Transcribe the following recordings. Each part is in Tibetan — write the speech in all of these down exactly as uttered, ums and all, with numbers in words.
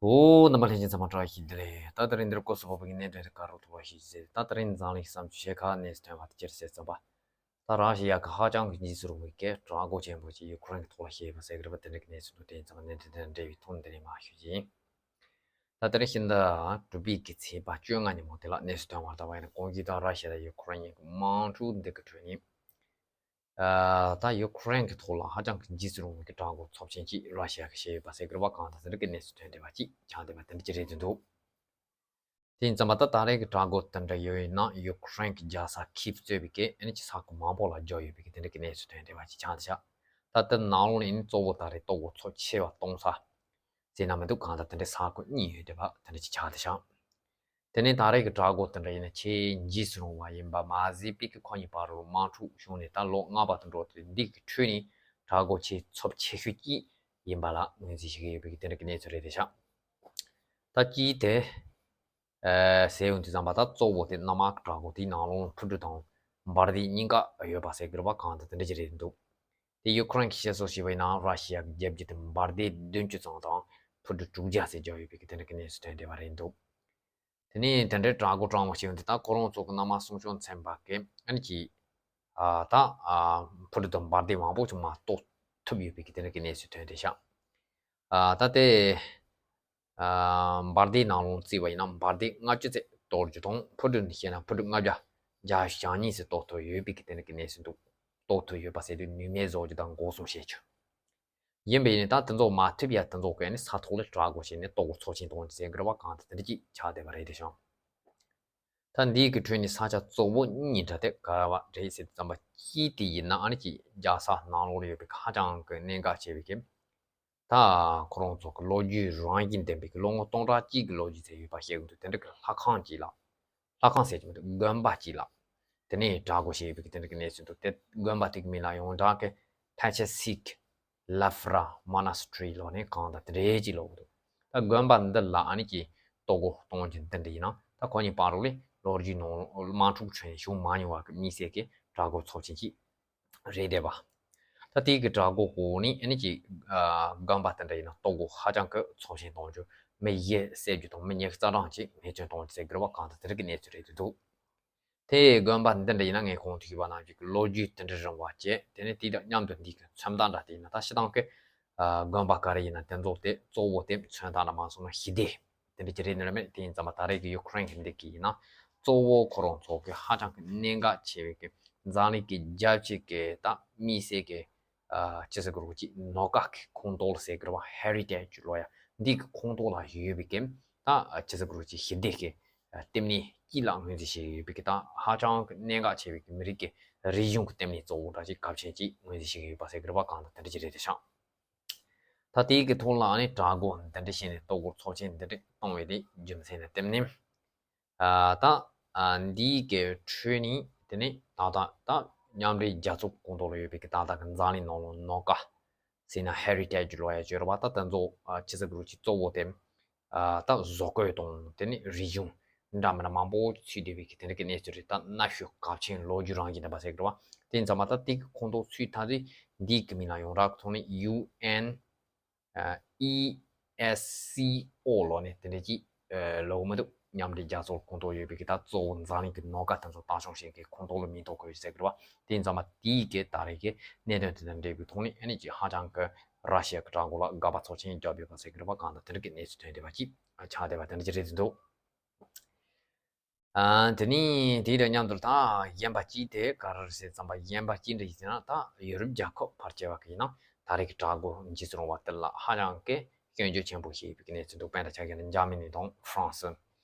ཨོ། རྣམ་པ་ལྷན་རྒྱས་ཚང་མ་བཀྲ་ཤིས་བདེ་ལེགས། ད་དེ་རིང་འདིར་སྐོར་སུ་བབས་པའི་གནད་དོན་དེ་ག་རུ་ཐུག་པ་ཞིག་ཟེར། ད་དེ་རིང་འཛམ་གླིང་གི་བསམ་ཚུལ་ཕྱེད་ཀ་གནས་སུ་ཐོན་པ་དེ་ཅིར་ཟེར་ཙམ་པ། ད་ར་ཤི་ཡ་གི་ཧ་ཅང་གི་འཇིགས་སུ་རུང་བའི་གི་དྲག་རྒོལ་ཆེན་པོ་ཅིག་ཡུ་ཁུ་རེན་གྱི་ཐོག་ལ་བྱས་པ་ཟེར་གི་རེད་པ། དེ་འདྲ་གི་གནས་ཚུལ་འདུག་དེ་ཡིན་ཙང་གནད་དོན་དེ་དང་འབྲེལ་བའི་ཐོག་ནས་དེ་ནས་མར་ཞུ་རྒྱུ་ཡིན། ད་དེ་རིང་ཕྱི་ཟླ་དྲུག་པའི་གི་ཚེས་པ་བཅོ་ལྔ་ཉིན་མོ་དེ་ལ་གནས་སུ་ཐོན་བར་ད་བར་ཡིན་གོང་གི་ད་ར་ཤི་ཡ་དང་ཡུ་ཁུ་རེན་གཉིས་ཀྱི་དམག་འཁྲུག་འདི་གི་ཁྲོད་ནས། ཨ། ད་ཡུ་ཁུ་རེན་གྱི་ཐོག་ལ་ཧ་ཅང་གི་འཇིགས་སུ་རུང་བའི་གི་དྲག་རྒོལ་ཚབས་ཆེན་ཅིག་ར་ཤི་ཡ་གིས་བྱས་ཡོད་པ་ཟེར་གི་རེད་པ། གང་ལྟར་དེ་འདྲ་གི་གནས་ཚུལ་ཐོན་བསྡད་པ་ཅིག་ཆགས་བསྡད་པ་དེ་འདྲ་ཅིག་རེད་འདུག་དེ་ཡིན་ཙང་མ་ད་ད་རེས་ཀྱི་དྲག་རྒོལ་དེ་འདྲ་ཡོད་ཡིན་ན་ཡུ་ཁུ་རེན་གྱི་རྒྱལ་ས་ཁིབ་གཙོས་པའི་གི་ཨ་ནི་ཅིག་ས་ཁུལ་མང་པོ་ལ་རྒྱག་ཡོད་པའི་གི་དེ་འདྲ་གི་གནས་ཚུལ་ཐོན་བསྡད་པ་ཅིག་ཆགས་བསྡད་ཤག་ད་དེ་ནང་ལོགས་ནས་ཨ་ནི་གཙོ་བོ་ད་རེས་གཏོར་རྒོལ་ཚབས་ཆེ་བ་གཏོང་ས་ཟེར་ན་མི་འདུག་གང་ལྟར་དེ་འདྲའི་ས་ཁུལ་གཉིས་ཡོད་བསྡད་པ་དེ་འདྲ་ཅིག་ཆགས་བསྡད་ཤག་དེ་ནས་ད་རེས་ཀྱི་དྲག་རྒོལ་དེ་འདྲ་ཡིན་ན་ཆེས་འཇིགས་སུ་རུང་བ་ཡིན་པ་མ་ཟད་པའི་གི་ཁོ་གཉིས་བར་དུ་དམག་འཁྲུག་བྱུང་ནས་ད་ལོ་ལྔ་པ་དུ་འགྲོ་དུས་འདི་གི་ཁྲོད་ནས་དྲག་རྒོལ་ཆེས་ཚབས་ཆེ་ཤོས་ཀྱི་ཡིན་པ་ལ་ངོས་འཛིན་བྱེད་ཀྱི་ཡོད་པའི་གི་དེ་འདྲ་གི་གནས་ཚུལ་རེད་བསྡད་ཤག་ད་ཅི་དེ་ཨ་ཟེར་ཡོང་དུས་ཙམ་པ་ད་གཙོ་བོ་དེ་གནམ་དམག་གི་དྲག་རྒོལ་དེའི་ནང་ལོགས་ཕུ་གྲུ་དང་འབར་མདེལ་གཉིས་ཀ་ཡོད་པ་ཟེར་གི་རེད་པ། གང་ལྟར་དེ་འདྲ་ཅིག་རེད་འདུག་དེ་ཡུ་ཁུ་རེན་གྱིས་བཤད་སྲོལ་བྱས་པ་ཡིན་ན་ར་ཤི་ཡ་གི་རྒྱབ་རྒྱུ་དེ་འབར་མདེལ་བདུན་ཅུ་ཙམ་དང་ཕུ་གྲུ་དྲུག་བརྒྱ་ཟེར་བརྒྱབ་ཡོད་པའི་གི་དེ་འདྲ་གི་གནས་ཚུལ་ཐོན་བསྡད་པ་རེད་འདུག་དེ་ནས་དེ་འདྲའི་དྲག་རྒོལ་དྲག་མོ་ཞིག་ཡོང་དུས་ད་ཁོ་རང་ཚོ་གི་གནམ་དམག་སྲུང་སྐྱོང་ཚན་པ་གི་ཨ་ནི་ཀྱི་ཨ་ད་ཨ་ཕུ་གྲུ་དང་འབར་མདེལ་མང་པོ་ཅིག་མར་གཏོར་ཐུབ་ཡོད་པའི་གི་དེ་འདྲ་གི་གནས་ཚུལ་ཐོན་བསྡད་ཤག་ཨ་ད་དེ་ཨ་འབར་མདེལ་ནང་ལོགས་བརྩིས་པ་ཡིན་ན་འབར་མདེལ་ལྔ་བཅུ་ཙམ་གཏོར་རྒྱུ་དང་ཕུ་གྲུ་ནས་བཤད་ན་ཕུ་གྲུ་ལྔ་བརྒྱ་བརྒྱ་ཞེ་གཉིས་ཙམ་གཏོར་ཐུབ་ཡོད་པའི་གི་དེ་འདྲ་གི་གནས་ཚུལ་འདུག་གཏོར་ཐུབ་ཡོད་པ་ཟེར་དུས་ནུས་མེད་བཟོ་རྒྱུ་དང་འགོག་སྲུང་བྱེད་རྒྱུ། ཡིན་པ་ཡིན་ནའི་ད་དེ་ཚོ་མ་ཐུབ་ཡ་དེ་ཚོ་གི་ནི་ས་ཐོག་ལ་དྲག་རྒོལ་བྱས་ནས་གཏོར་རྒོལ་ཚབས་ཆེན་གཏོང་རྒྱུ་ཟེར་གི་རེད་པ། གང་ལྟར་དེ་འདྲ་ཅིག་ཆགས་བསྡད་པ་རེད་དེ་ཤོག་ད་འདི་གི་ཁྲོད་ནས་ས་ཆ་གཙོ་བོ་གཉིས་འདྲ་དེ་ག་རེ་བ་རེད་ཟེར་དུས་ཙམ་པ་གཅིག་དེ་ཡིན་ན་ཨ་ནི་ཅིག་རྒྱལ་ས་ནང་ལོགས་ལ་ཡོད་པའི་ཧ་ཅང་གི་གནད་འགག་ཆེ་བའི་གི་ད་ཁོ་རང་ཚོ་གི་ལོ་རྒྱུས་རང་བཞིན་ལྡན་པའི་གི་ལོ་ངོ་སྟོང་ཕྲག་གཅིག་གི་ལོ་རྒྱུས་ཟེར་ཡོད་པ་བཤད་གི་འདུག་དེ་འདྲ་གི་ལྷ་ཁང་གཅིག་ལ། ལྷ་ཁང་ཟེར་གྱི་མི་འདུག་དགོན་པ་གཅིག་ལ། དེ་ནས་དྲག་རྒོལ་བྱས་ཡོད་པའི་གི་དེ་འདྲ་གི་གནས་ཚུལ་འདུག་དེ་དགོན་པ་དེ་གི་མིང་ལ་ཡོངས་གྲགས་ཀྱི་Pachacsic Lafra Monastery ལབ་ནས་གང་ལྟར་དེ་འདྲ་ཅིག་ལབ་གི་འདུག་ད་དགོན་པ་འདི་ལ་ཨ་ནི་ཀྱི་གཏོར་རྒོལ་གཏོང་རྒྱུ་འདི་འདྲ་ཡིན་ན་ད་ཁོ་གཉིས་བར་དུ་ལས་ལོ་རྒྱུས་ནང་དམག་འཁྲུག་ཁྲོད་ནས་བྱུང་མ་མྱོང་བ་གི་དམིགས་བསལ་གྱི་དྲག་རྒོལ་ཚབས་ཆེན་ཅིག་རེད་བསྡད་པ། ད་དེའི་གི་དྲག་རྒོལ་འོག་ནས་ཨ་ནི་ཅིག་ཨ་དགོན་པ་དེ་འདྲ་ཡིན་ན་གཏོར་རྒོལ་ཧ་ཅང་གི་ཚབས་ཆེན་གཏོང་རྒྱུ། མི་བཞི་བསད་རྒྱུ་དང་མི་ཉི་ཤུ་རྩ་གྲངས་ཅིག་རྨས་སྐྱོན་གཏོང་རྒྱུ་ཟེར་གི་རེད་པ། གང་ལྟར་དེ་འདྲ་གི་གནས་ཚུལ་རེད་འདུག་དེ་དགོན་པ་འདི་འདྲ་ཡིན་ན་ངས་གོང་དུ་ཞུས་པ་ནང་བཞིན་གྱི་ལོ་རྒྱུས་དེ་འདྲ་རིང་བ་བྱས། དེ་ནས་དེ་དང་མཉམ་དུ་འདི་གི་མཚོན་རྟགས་འདྲ་དེ་ཡིན་ན་ད་སྤྱིར་བཏང་གི་ཨ་དགོན་པ་ག་རེ་ཡིན་ན་དེ་ཚོ་དེ་གཙོ་བོ་དེ་མཚོན་རྟགས་འདྲ་མ་སོང་ན་ཞི་བདེ་དེ་འདྲ་ཅིག་རེད་ནི་རེད་མེད། དེ་ཡིན་ཙང་མ་ད་རེས་ཀྱི་ཡུ་ཁུ་རེན་གྱི་འདི་གི་ཡིན་ན་གཙོ་བོ་ཁོ་རང་ཚོ་གི་ཧ་ཅང་གི་གནད་འགག་ཆེ་བའི་གི་འཛམ་གླིང་གི་རྒྱལ་སྤྱི་གི་ད་དམིགས་བསལ་གི་ཨ་ཅི་ཟེར་དགོས་རེད། ཅིག་ནོར་དཀར་གི་ཁོངས་གཏོགས་ལ་ཟེར་དགོས་རེད་པ། Heritage ལབ་ཡ་འདི་གི་ཁོངས་གཏོགས་ལ་ཡོད་པའི་གི་ད་ཅི་ཟེར་དགོས་རེད། ཅིག་ཞི་བདེ་གི་ལྟེ་གནས་གཅིག་ལ་ངོས་འཛིན་བྱེད་ཀྱི་ཡོད་པའི་གི་ད་ཧ་ཅང་གི་གནད་འགག་ཆེ་བའི་གི་མི་རིགས་ཀྱི་རིག་གཞུང་གི་ལྟེ་གནས་གཙོ་བོ་འདྲ་ཅིག་གལ་ཆེན་ཅིག་ངོས་འཛིན་བྱེད་ཀྱི་ཡོད་པ་ཟེར་དགོས་རེད་པ། གང་ལྟར་དེ་འདྲ་ཅིག་རེད་དེ་ཤག་ད་དེའི་གི་ཐོག་ལ་ཨ་ནི་དྲག་རྒོལ་འདི་འདྲ་བྱས་ནས་གཏོར་རྒོལ་ཚབས་ཆེན་འདི་འདྲ་གཏོང་བའི་དེ་རྒྱུ་མཚན་ནི་ལྟེ་གནས། ཨ་ད་ཨ་འདིའི་གི་ཁྲོད་ནས་དེ་ནས་ད་ལྟ་ད་མཉམ་འབྲེལ་རྒྱལ་ཚོགས་ཁོངས་གཏོགས་ལ་ཡོད་པའི་གི་ད་ལྟ་གི་འཛམ་གླིང་ནང་ལ་ནོར་དཀར་ཟེར་ན་Heritage ལབ་ཡ་ཅིག་ཡོད་རེད་པ། ད་དེ་ཚོ་ཨ་ཅི་ཟེར་དགོས་རེད། ཅིག་གཙོ་བོ་དེ་ཨ་ད་བཟོ་བཀོད་དང་དེ་ནས་རིག་གཞུང་འདྲ་མི་འདྲ་མང་པོ་ཚུད་བསྡད་པའི་གི་དེ་འདྲ་གི་གནས་ཚུལ་རེད། ད་གནའ་ཤུལ་གལ་ཆེན་ལོ་རྒྱུས་རང་བཞིན་ལྡན་པ་ཟེར་གི་རེད་པ། དེ་ཡིན་ཙང་མ་ད་དེ་གི་ཁོངས་གཏོགས་ཚུད་ཐག་ཆོད་འདིའི་གི་མིང་ལ་ཡོངས་གྲགས་ཐོག་ནས་ཡུ་ཨེན་ཨ་ཨི་ཨེས་སི་ཨོ་ལབ་ནས་དེ་འདྲ་ཅིག་ཨ་ལབ་མི་འདུག་མཉམ་འབྲེལ་རྒྱལ་ཚོགས་ཁོངས་གཏོགས་ཡོད་པའི་གི་ད་གཙོ་བོ་འཛམ་གླིང་གི་ནོར་དཀར་དེ་ཚོ་བདག་སྐྱོང་བྱེད་མཁན་ཁོངས་གཏོགས་ལ་མིང་ཐོ་བཀོད་ཡོད་ཟེར་གི་རེད་པ། དེ་ཡིན་ཙང་མ་དེའི་གི་ད་རེས་གི་གནད་དོན་དེ་དང་འབྲེལ་བའི་ཐོག་ནས་ཨ་ནི་ཅིག་ཧ་ཅང་གི་ར་ཤི་ཡ་གི་དྲག་རྒོལ་ལ་དགག་པ་ཚབས་ཆེན་བརྒྱབ་ཡོད་པ་ཟེར་གི་རེད་པ། གང་ལྟར་དེ་འདྲ་གི་གནས་ཚུལ་ཐོན་བསྡད་པ་ཅིག་ཆགས་བསྡད་པ་དེ་འདྲ་ཅིག་རེད་འདུག་ཨ་དེ་ནས་དེ་དང་མཉམ་དུ་ད་གཞན་པ་གཅིག་དེ་ག་རེ་རེད་ཟེར་ཙམ་པ། གཞན་པ་གཅིག་འདྲ་ཞིག་ཟེར་ན་ད་ཡུ་རོབ་རྒྱལ་ཁབ་ཕལ་ཆེ་བ་གི་ཡིན་ན་ད་རེས་ཀྱི་དྲག་རྒོལ་འཇིགས་སུ་རུང་བ་དེ་ལ་ཧ་ཅང་གི་སྐྱོན་བརྗོད་ཆེན་པོ་བྱེད་པའི་གནས་ཚུལ་འདུག་དཔེར་ན་ཆ་བཞག་ན་འཇར་མ་ནི་དང་ཧྥ་རན་སི།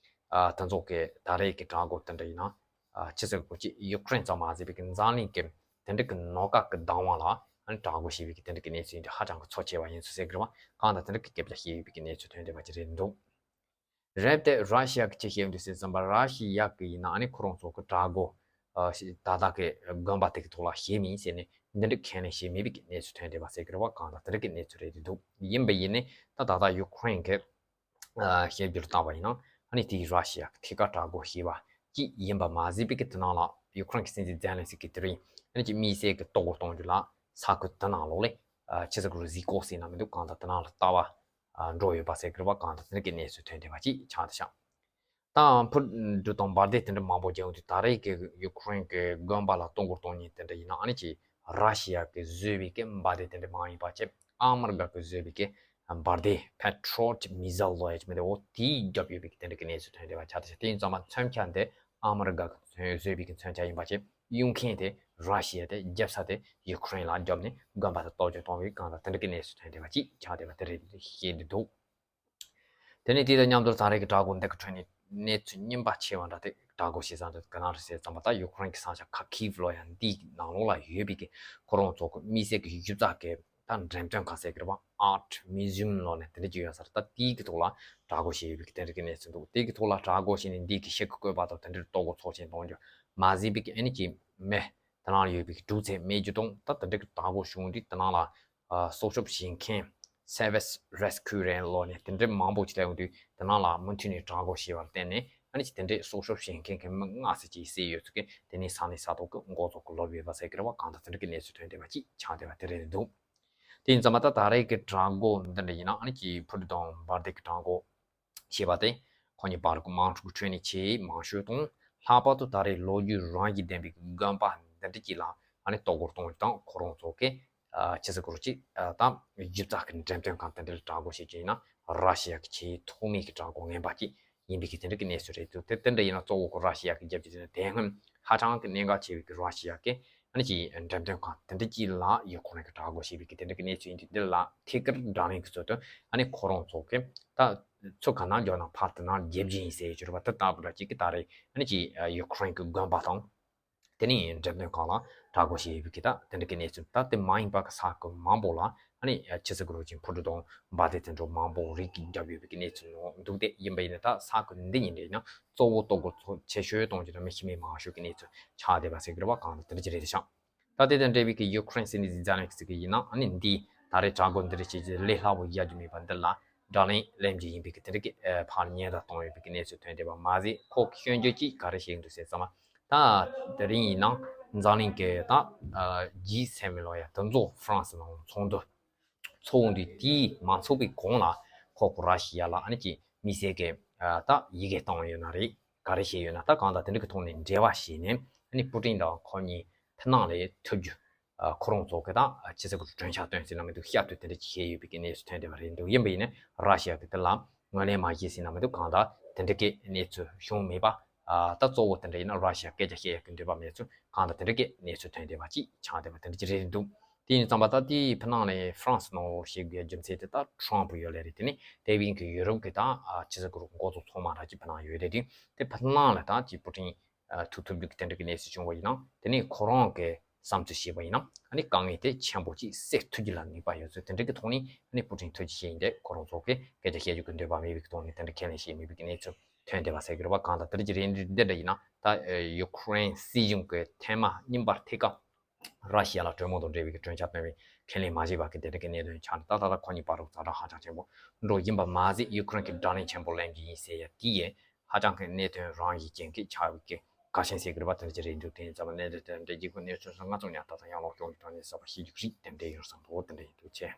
ཨ་དེ་ཚོ་གི་ད་རེས་ཀྱི་དྲག་རྒོལ་དེ་འདྲ་ཡིན་ན་ཨ་ཅི་ཟེར་དགོས་ཀྱི། ཡུ་ཀེ་རེན་ཙམ་མ་ཟད་པའི་གི་འཛམ་གླིང་གི་དེ་འདྲ་གི་ནོར་དཀར་གི་བདག་དབང་ལ་ཨ་ནི་དྲག་རྒོལ་བྱེད་པའི་གི་དེ་འདྲ་གི་གནས་ཚུལ་འདི་ཧ་ཅང་གི་ཚབས་ཆེ་བ་ཡིན་ཚུལ་ཟེར་གི་རེད་པ། གང་ལྟར་དེ་འདྲ་གི་སྐད་ཆ་བཤད་ཡོད་པའི་གི་གནས་ཚུལ་ཐོན་བསྡད་པ་ཅིག་རེད་འདུག་རེད་དེ་ར་ཤི་ཡ་གི་ཅི་བཤད་འདུག་ཟེར་ཙམ་པ། ར་ཤི་ཡ་གི་ཡིན་ན་ཨ་ནི་ཁོ་རང་ཚོ་གི་དྲག་རྒོལ་ཨ་ད་ལྟ་གི་དགོན་པ་དེ་གི་ཐོག་ལ་བྱས་མིན་ཟེར་ནས་འདི་འདྲ་ཁས་ལེན་བྱས་མེད་པའི་གི་གནས་ཚུལ་ཐོན་བསྡད་པ་ཟེར་གི་རེད་པ། གང་ལྟར་དེ་འདྲ་གི་གནས་ཚུལ་རེད་འདུག་ཡིན་པ་ཡིན་ནའི་ད་ད་ལྟ་ཡུ་ཀེ་རེན་གི་ཨ་བཤད་རྒྱུར་བལྟས་པ་ཡིན་ན་ཨ་ནི་དེ་ར་ཤི་ཡ་གི་ཐད་ཀར་དྲག་རྒོལ་བྱས་པ་ཅིག་ཡིན་པ་མ་ཟད་པའི་གི་དེ་ནང་ལ་ཡུ་ཀེ་རེན་གི་སྲིད་འཛིན་ཛེ་ལན་སི་ཀི་དེ་རིང་ཨ་ནི་ཅིག་དམིགས་བསལ་གི་གཏོར་རྒོལ་གཏོང་རྒྱུ་ལ་ས་ཁུལ་དེ་ནང་ལོགས་ལ་ཨ་ཅི་ཟེར་དགོས་རེད། གཟིགས་སྐོར་ཟེར་ན་མི་འདུག་གང་ལྟར་དེ་ནང་ལ་ལྟ་བ་ འགྲོ་ཡོད་པ་ཟེར་གི་རེད་པ། གང་ལྟར་དེ་འདྲ་གི་གནས་ཚུལ་ཐོན་བསྡད་པ་ཅིག་ཆགས་བསྡད་ཤག་ད་འཕུར་འགྲུལ་དང་འབར་མདེལ་དེ་འདྲ་མང་པོ་རྒྱག་ཡོང་དུས་ད་རེས་ཀྱི་ཡུ་ཁུ་རེན་གྱི་དགོན་པ་ལ་གཏོར་རྒོལ་གཏོང་མཁན་དེ་འདྲ་ཡིན་ན་ཨ་ནི་ཅིག་ར་ཤི་ཡ་གིས་བཟོས་པའི་གི་འབར་མདེལ་དེ་འདྲ་མང་ཡིན་པ་བྱས། ཨ་མི་རི་ཀ་གིས་བཟོས་པའི་གི་འབར་མདེལ་Patriot missile ལོ་ཡ་ཅིག་མི་འདུག་འོ་དེའི་རྒྱབ་ཡོད་པའི་གི་དེ་འདྲ་གི་གནས་ཚུལ་ཐོན་བསྡད་པ་ཆགས་བསྡད་ཤག་དེ་ཡིན་ཙང་མ་མཚོན་ཆ་དེ་ཨ་མི་རི་ཀ་གིས་བཟོས་པའི་གི་མཚོན་ཆ་ཡིན་པ་བྱས། གཡུག་མཁན་དེ་ར་ཤི་ཡ་དེ། རྒྱབ་ས་དེ་ཡུ་ཁུ་རེན་ལ་རྒྱབ་ནས་དགོན་པ་དེ་གཏོར་སྐྱོན་གཏོང་བའི་གང་ལྟར་དེ་འདྲ་གི་གནས་ཚུལ་ཐོན་བསྡད་པ་ཅིག་ཆགས་བསྡད་པ་དེ་རེད་བཤད་འདུག་དེ་ནས་དེ་དང་མཉམ་དུ་ད་རེས་ཀྱི་དྲག་རྒོལ་འདི་གི་ཁྲོད་ནས་གནས་ཚུལ་རྙིང་པ་ཆེ་བ་འདྲ་དེ་དྲག་རྒོལ་བྱེད་ས་འདི་ག་ན་རེད་ཟེར་ཙམ་པ། ད་ཡུ་ཁུ་རེན་གྱི་ས་ཆ་ཁ་ཁིབ་ལོ་ཡ་འདིའི་ནང་ལོགས་ལ་ཡོད་པའི་གི་ཁོ་རང་ཚོ་གི་དམིགས་བསལ་གྱི་གཞི་རྩ་གི་ད་འགྲེམས་སྟོན་ཁང་ཟེར་གི་རེད་པ། Art Museum ལོ་ནས་དེ་འདྲ་ཅིག་ཡོད་ས་རེད། ད་དེའི་གི་ཐོག་ལ་དྲག་རྒོལ་བྱས་ཡོད་པའི་གི་དེ་འདྲ་གི་གནས་ཚུལ་འདུག་དེའི་གི་ཐོག་ལ་དྲག་རྒོལ་བྱས་ནས་འདིའི་གི་ཤེལ་གྱི་བཀོད་པ་དང་དེ་འདྲའི་ལྟོ་གོས་ཚོགས་ཆེན་གཏོང་རྒྱུ་མ་ཟད་པའི་གི་ཨ་ནི་ཅིག་མེ། དེ་ནང་ལ་ཡོད་པའི་གྲུ་ཚན་མེད་རྒྱུ་དང་། ད་དེ་འདྲ་གི་དྲག་རྒོལ་བྱུང་དུས་དེ་ནང་ལ་ཨ་སྲོག་སྐྱོབ་བྱེད་མཁན་Service Rescue རེད་ལོ་ནས་དེ་འདྲའི་མང་པོ་ཅིག་སླེབས་ཡོང་དུས། དེ་ནང་ལ་མུ་མཐུད་ནས་དྲག་རྒོལ་བྱས་པར་བརྟེན་ནས་ཨ་ནི་ཅིག་དེ་འདྲའི་སྲོག་སྐྱོབ་བྱེད་མཁན་གྱི་མི་ལྔ་ཙམ་ཅིག་བསད་ཡོད་ཚུལ་གྱི་དེ་ནས་ས་གནས་ས་ཐོག་གི་མགོ་ཚོགས་ཀྱིས་ལབ་ཡོད་པ་ཟེར་གི་རེད་པ། གང་ལྟར་དེ་འདྲ་གི་གནས་ཚུལ་ཐོན་བསྡད་པ་ཅིག་ཆགས་བསྡད་པ་དེ་རེད་འདུག་དེ་ཡིན་ཙང་མ་ད་ད་རེས་ཀྱི་དྲག་རྒོལ་འདི་འདྲ་ཡིན་ན་ཨ་ནི་ཅིག་འཕུར་གྲུ་དང་འབར་མདེལ་གྱི་དྲག་རྒོལ་བྱས་པ་དེ་ཁོ་གཉིས་བར་གྱི་དམག་འཁྲུག་ཁྲོད་ནས་ཆེས་མང་ཤོས་དང་། ལྷག་པར་དུ་ད་རེས་ལོ་རྒྱུས་རང་བཞིན་ལྡན་པའི་དགོན་པ་འདི་འདྲ་ཅིག་ལ་ཨ་ནི་གཏོར་རྒོལ་གཏོང་རྒྱུ་དང་། ཁོ་རང་ཚོ་གི་ཨ་ཆི་ཟེར་དགོས་རེད། ཅིག་ཨ་ད་གཞི་རྩ་གི་འགྲེམས་སྟོན་ཁང་དེ་འདྲ་ལ་དྲག་རྒོལ་བྱེད་རྒྱུ་ཡིན་ན་ར་ཤི་ཡ་གི་ཆེས་ཐོག་མའི་གི་དྲག་རྒོལ་ངན་པ་ཅིག་ཡིན་པའི་གི་དེ་འདྲ་གི་གནས་ཚུལ་རེད་འདུག་དེ་དེ་འདྲ་ཡིན་ན་གཙོ་བོ་ཁོ་ར་ཤི་ཡ་གི་རྒྱབ་ཀྱི་དེ་ནི་དེ་སྔོན་ཧ་ཅང་གི་གནད་འགག་ཆེ་བའི་གི་ར་ཤི་ཡ་གི་ཨ་ནི་ཅིག་འགྲེམས་སྟོན་ཁང་དེ་འདྲ་ཅིག་ལ་ཡུ་ཁུ་རེན་གི་དྲག་རྒོལ་བྱས་པའི་གི་དེ་འདྲ་གི་གནས་ཚུལ་ཡིན་དུས། འདི་ལ་ཐད་ཀར་དྲ་ལན་གི་ཚུལ་དུ་ཨ་ནི་ཁོ་རང་ཚོ་གི་ད་ཚུར་ག་ན་འཇོག་ན་ཕར་དེ་ན་རྒྱབ་ཀྱི་ཡིན་ཟེར་གྱི་རེད་པ། དེ་ལྟ་བུ་འདྲ་ཅིག་གི་ད་རེས་ཨ་ནི་ཅིག་ཡུ་ཁུ་རེན་གི་དགོན་པ་དང་། དེ་ནས་འགྲེམས་སྟོན་ཁང་ལ་དྲག་རྒོལ་བྱས་ཡོད་པའི་གི་ད་དེ་འདྲ་གི་གནས་ཚུལ། ད་དེ་མ་ཡིན་པ་གི་ས་ཁུལ་མང་པོ་ལ་ཨ་ནི་ཆི་ཟེར་དགོས་རེད། ཅིག་འཕུར་གྲུ་དང་འབར་མདེལ་དེ་འདྲ་མང་པོ་རིགས་ཀྱིས་བརྒྱབ་ཡོད་པའི་གི་གནས་ཚུལ་ནང་འདུག་དེ་ཡིན་པ་ཡིན་ན་ད་ས་ཁུལ་འདི་ཉིད་ནས་ཡིན་ན་གཙོ་བོ་གཏོར་རྒོལ་ཚོ་ཆེ་ཤོས་གཏོང་རྒྱུ་དང་མི་ཤི་རྨས་མང་ཤོས་ཀྱི་གནས་ཚུལ་ཆགས་བསྡད་པ་ཟེར་གི་རེད་པ། གང་ལྟར་དེ་འདྲ་ཅིག་རེད་ཤག་ད་དེ་དང་འབྲེལ་བའི་གི་ཡུ་ཁུ་རེན་སྲིད་འཛིན་ཛེ་ལན་སི་ཀི་ཡིན་ན་ཨ་ནི་འདི་ད་རེས་དྲག་རྒོལ་འདི་འདྲ་བྱེད་རྒྱུ་ལས་སླ་པོ་ཡ་རྒྱུ་མེད་པ་འདི་ལ་དྲ་ལན་ལེན་རྒྱུ་ཡིན་པའི་གི་དེ་འདྲ་གི་ཕར་ཉེན་བརྡ་གཏོང་ཡོད་པའི་གི་གནས་ཚུལ་ཐོན་བསྡད་པ་མ་ཟད། ཁོ་གི་སྐྱོན་བརྗོད་ཅིག་ག་རེ་བྱེད་ཀྱི་འདུག་ཟེར་ཙམ་པ། ད་དེ་རིང་ཡིན་ན་འཛམ་གླིང་གི་ད་ཇི་སེ་བེན་ལོ་ཡ་དེ་ཚོ་ཧྥ་རན་སི་ནང་ཚོགས་འདུ་ཚོགས་འདུ་དེ་མ་ཚོགས་པའི་གོང་ལ་ཁོ་གི་ར་ཤི་ཡ་ལ་ཨ་ནི་ཅིག་དམིགས་བསལ་གྱི་ད་ཡི་གེ་བཏང་ཡོད་ན་རེད། ག་རེ་བྱས་ཡོད་ན། ད་གང་ལྟར་དེ་འདྲ་གི་ཐོག་ནས་འབྲེལ་བ་བྱས་ནས་ཨ་ནི་པུ་ཏིན་དང་ཁོ་གཉིས་ཕྱི་ནང་ལ་ཐུག་རྒྱུ། ཁོ་རང་ཚོ་གི་ད་ཆི་ཟེར་དགོས་རེད། གྲོས་འཆར་བཏོན་ཟིན་ན་མི་འདུག་བཤད་སྟོད་དེ་འདྲ་ཅིག་བྱས་ཡོད་པའི་གི་གནས་ཚུལ་ཐོན་བསྡད་པ་རེད་འདུག་ཡིན་པ་ཡིན་ན་ར་ཤི་ཡ་གི་དེ་ལ་ངོས་ལེན་མ་བྱས་ཟིན་ན་མི་འདུག་གང་ལྟར་དེ་འདྲ་གི་གནས་ཚུལ་བྱུང་མེད་པ། ད་གཙོ་བོ་དེ་འདྲ་ཡིན་ན་ར་ཤི་ཡ་སྐད་ཆ་བཤད་ཡག་གི་འདོད་པ་མེད་ཚུལ། གང་ལྟར་དེ་འདྲ་གི་གནས་ཚུལ་ཐོན་བསྡད་པ་ཅིག་ཆགས་བསྡད་པ་དེ་འདྲ་ཅིག་རེད་འདུག་དེ་ཡིན་ཙང་པ་ད་དེའི་ཕྱི་ནང་ནས་ཧྥ་རན་སི་ནང་བཤད་དགོས་རྒྱུ་མཚན་དེ་ད་ཁྲོམ་ཕུ་ཡོད་ལེ་རེད། དེ་ནས་དེ་བཞིན་གི་ཡུ་རོབ་གི་ད་ཆི་ཟེར་དགོས་རེད། འགོ་གཙོ་ཚང་མ་ར་ཅིག་ཕྱི་ནང་ཡོད་རེད། དེ་དེ་ཕྱི་ནང་ལ་ད་ཅིག་པུ་ཏིན་ཐུག་ཐུབ་རྒྱུ་གི་དེ་འདྲ་གི་གནས་ཚུལ་བྱུང་བ་ཡིན་ན། དེ་ནས་ཁོ་རང་གི་བསམ་ཚུལ་བཤད་པ་ཡིན་ན་ཨ་ནི་དཀའ་ངལ་དེ་ཆེན་པོ་ཅིག་སེལ་ཐུབ་རྒྱུ་ལ་ནུས་པ་ཡོད་ཚུལ། དེ་འདྲ་གི་ཐོག་ནས་ཨ་ནི་པུ་ཏིན་ཐུགས་རྗེ་ཆེ་ཡིན་ཏེ་ཁོ་རང་ཚོ་གི་སྐད་ཆ་བཤད་རྒྱུ་གི་འདོད་པ་མེད་པའི་གི་ཐོག་ནས་དེ་འདྲ་ཁས་ལེན་བྱས་མེད་པའི་གི་གནས་ཚུལ་ཐོན་བསྡད་པ་ཟེར་གི་རེད་པ། གང་ལྟར་དེ་འདྲ་ཅིག་རེད། འདི་འདྲ་ཡིན་ན་ད་ཡུ་ཁུ་རེན་སྲིད་གཞུང་གི་ཐེངས་མ་གཉིས་པར་ཐད་ཀར་ར་ཤི་ཡ་ལ་གྲོས་མོལ་དང་འབྲེལ་བའི་གི་གྲོས་འཆར་བཏོན་པའི་ཁས་ལེན་མ་བྱས་པ་གི་དེ་འདྲ་གི་གནད་དོན་ཆགས་ནས་ད་ད་ལྟ་ཁོ་གཉིས་བར་དུ་ཛ་དྲག་ཧ་ཅང་ཆེན་པོ་འགྲོ་ཡིན་པ་མ་ཟད། ཡུ་ཁུ་རེན་གྱི་དགྲ་ལན་ཆེན་པོ་ལེན་རྒྱུ་ཡིན་ཟེར་ཡ་དེ་ཡས་ཧ་ཅང་གི་གནད་དོན་རང་བཞིན་ཅན་གྱི་ཆགས་པའི་གི་དགའ་ཞེན་ཟེར་གི་རེད་པ། དེ་འདྲ་ཅིག་རེད་འདུག་དེ་ཡིན་ཙང་གནད་དོན་དེ་འདྲ་རྗེས་ཁོ་གནས་ཚུལ་སོགས་ང་ཚོ་ཉར་ད་དང་ཡང་ལོག་སྐྱོང་གི་དོན་ནས་གསར་པ་ཤེས་རྒྱུ་རིགས་དེ་འདྲ་ཡོང་བསམ་པོ་དེ་འདྲ་ཡིན་འདུག་ཆེ།